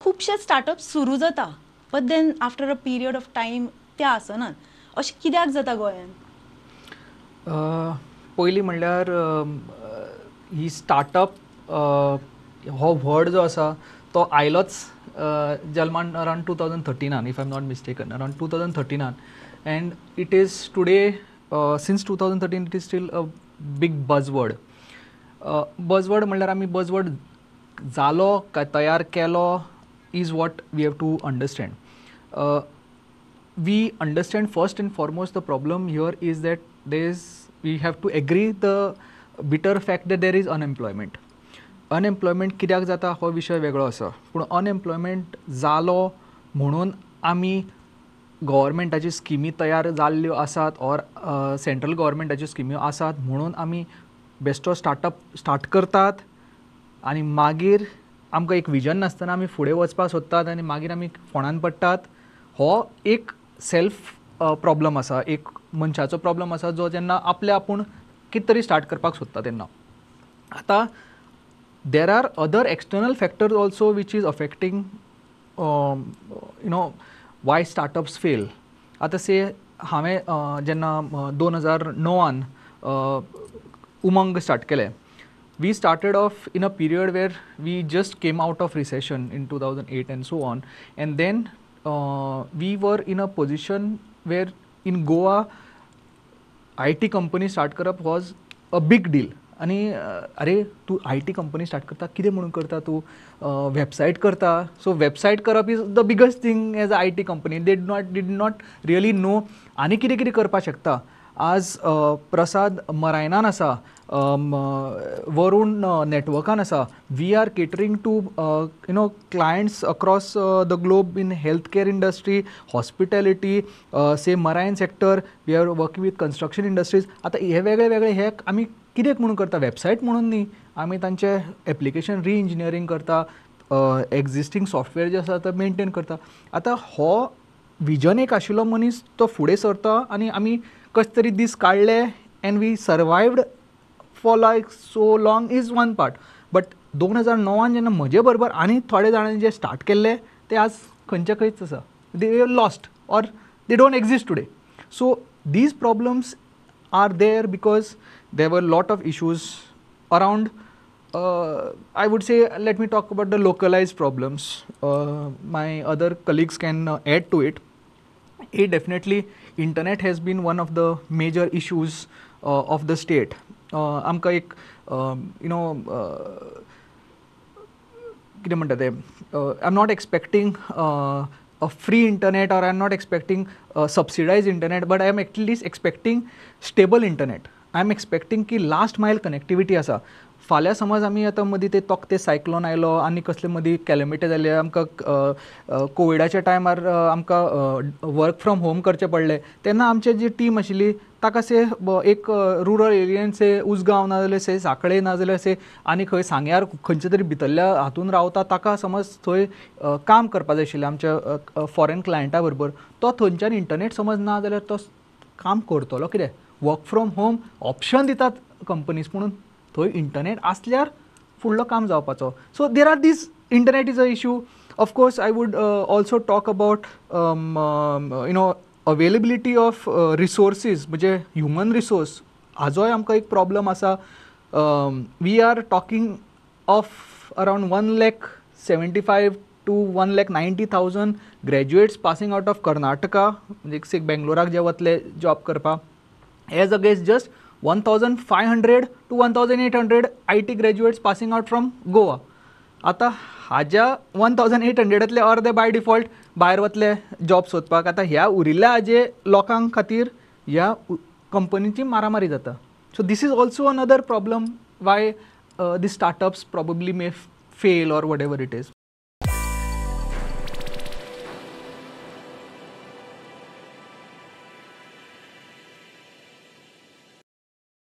खुबशे स्टार्टअप सुरू जाता, but then after a period of time ते आसनात. अशें कित्याक जाता गोंयांत? पयलीं म्हणल्यार ही स्टार्टअप हो वर्ड जो आसा तो आयलोच जल्मान अरावंड 2013नान, if I am not mistaken, around 2013नान, and it is today, since 2013 it is still a big buzzword. Buzzword म्हणल्यार आमी बजवर्ड जालो काय तयार केलो is what we have to understand. We understand, first and foremost, the problem here is that there is we have to agree the bitter fact that there is unemployment. Unemployment कित्याक जाता हो विशय वेगळो आसा, पूण अनएम्प्लॉयमेंट जालो म्हणून आमी गव्हर्मेंटाच्यो स्किमी तयार जाल्ल्यो आसात ऑर सेंट्रल गव्हर्मेंटाच्यो स्किम्यो आसात म्हणून आमी बेश्टो स्टार्टअप स्टार्ट करतात आनी मागीर आमकां एक विजन नासतना आमी फुडें वचपाक सोदतात आनी मागीर आमी फोंडान पडटात. हो एक सेल्फ प्रॉब्लम आसा, एक मनशाचो प्रॉब्लम आसा जो जेन्ना आपले आपूण कितें तरी स्टार्ट करपाक सोदता तेन्ना. आतां there are other external factors also which is affecting why startups fail. आतां से हांवें जेन्ना 2009आन उमंग स्टार्ट केलें, we started off in a period where we just came out of recession in 2008 and so on, and then we were in a position where in Goa IT company start करप was a big deal. आनी अरे, तूं IT company start करता, कितें म्हणून करता तूं? Website करता? सो वेबसायट करप is the biggest thing as a IT company. They did not really know आनी कितें कितें करपाक शकता. आज प्रसाद मरायनान आसा, वरुण नेटवर्कान आसा. We are catering to clients across the globe in health care industry, hospitality, say marine sector. We are working with construction industries. आतां हे वेगळे वेगळे हे आमी कित्याक म्हणून करता? वेबसायट म्हणून न्ही. आमी तांचे एप्लिकेशन रिइंजिनियरींग करता, एग्जिस्टींग सॉफ्टवेअर जे आसा ते मेनटेन करता. आतां हो विजन एक आशिल्लो मनीस तो फुडें सरता आनी आमी कशे तरी दीस काडले and we survived for like so long is one part, but 2009आन जेन्ना म्हजे बरोबर आनी थोडे जाणांनी जे स्टार्ट केल्ले ते आज खंयच्या खंयच आसा, they lost or they don't exist today. So these problems are there because there were lot of issues around. I would say, let me talk about the localized problems. My other colleagues can add to it. A, definitely internet has been one of the major issues of the state. आमकां एक you know कितें म्हणटा तें, I am not expecting a free internet or I am not expecting subsidized internet, but I am at least expecting stable internet. I am expecting की last मायल connectivity आसा. फाल्यां समज आमी आतां मदीं ते तोक्ते सायक्लोन आयलो आनी कसले मदीं कॅलमिटी जाली आमकां, कोविडाच्या टायमार आमकां वर्क फ्रॉम होम करचें पडलें, तेन्ना आमची जी टीम आशिल्ली ताका से एक रुरल एरियन से उसगांव नाजाल्यार से सांखळे नाजाल्यार से आनी खंय सांग्यार खंयच्या तरी भितरल्या हातून रावता, ताका समज थंय काम करपा जाय आशिल्लें आमच्या फॉरेन क्लायंटा बरोबर, तो थंयच्यान इंटरनेट समज ना जाल्यार तो काम करतलो कितें? वर्क फ्रॉम होम ऑप्शन दितात कंपनीज, पुणून थंय इंटरनेट आसल्यार फुडलो काम जावपाचो. So there are these, internet is a issue. Of course, I would also talk about availability of resources, म्हणजे ह्युमन रिसोर्स हाजोय आमकां एक प्रॉब्लम आसा. We are talking of around 1,75,000 to 1,90,000 graduates passing out of Karnataka, म्हणजे से बेंगलोराक जे वतले job करपाक, as against just 1500 to 1800 IT graduates passing out from Goa. आतां हाज्या 1800तले अर्दे बाय डिफॉल्ट भायर वतले जॉब सोदपाक. आतां ह्या उरिल्ल्या हाजे लोकां खातीर ह्या कंपनीची मारामारी जाता. So this is also another problem why the startups probably may fail or whatever it is.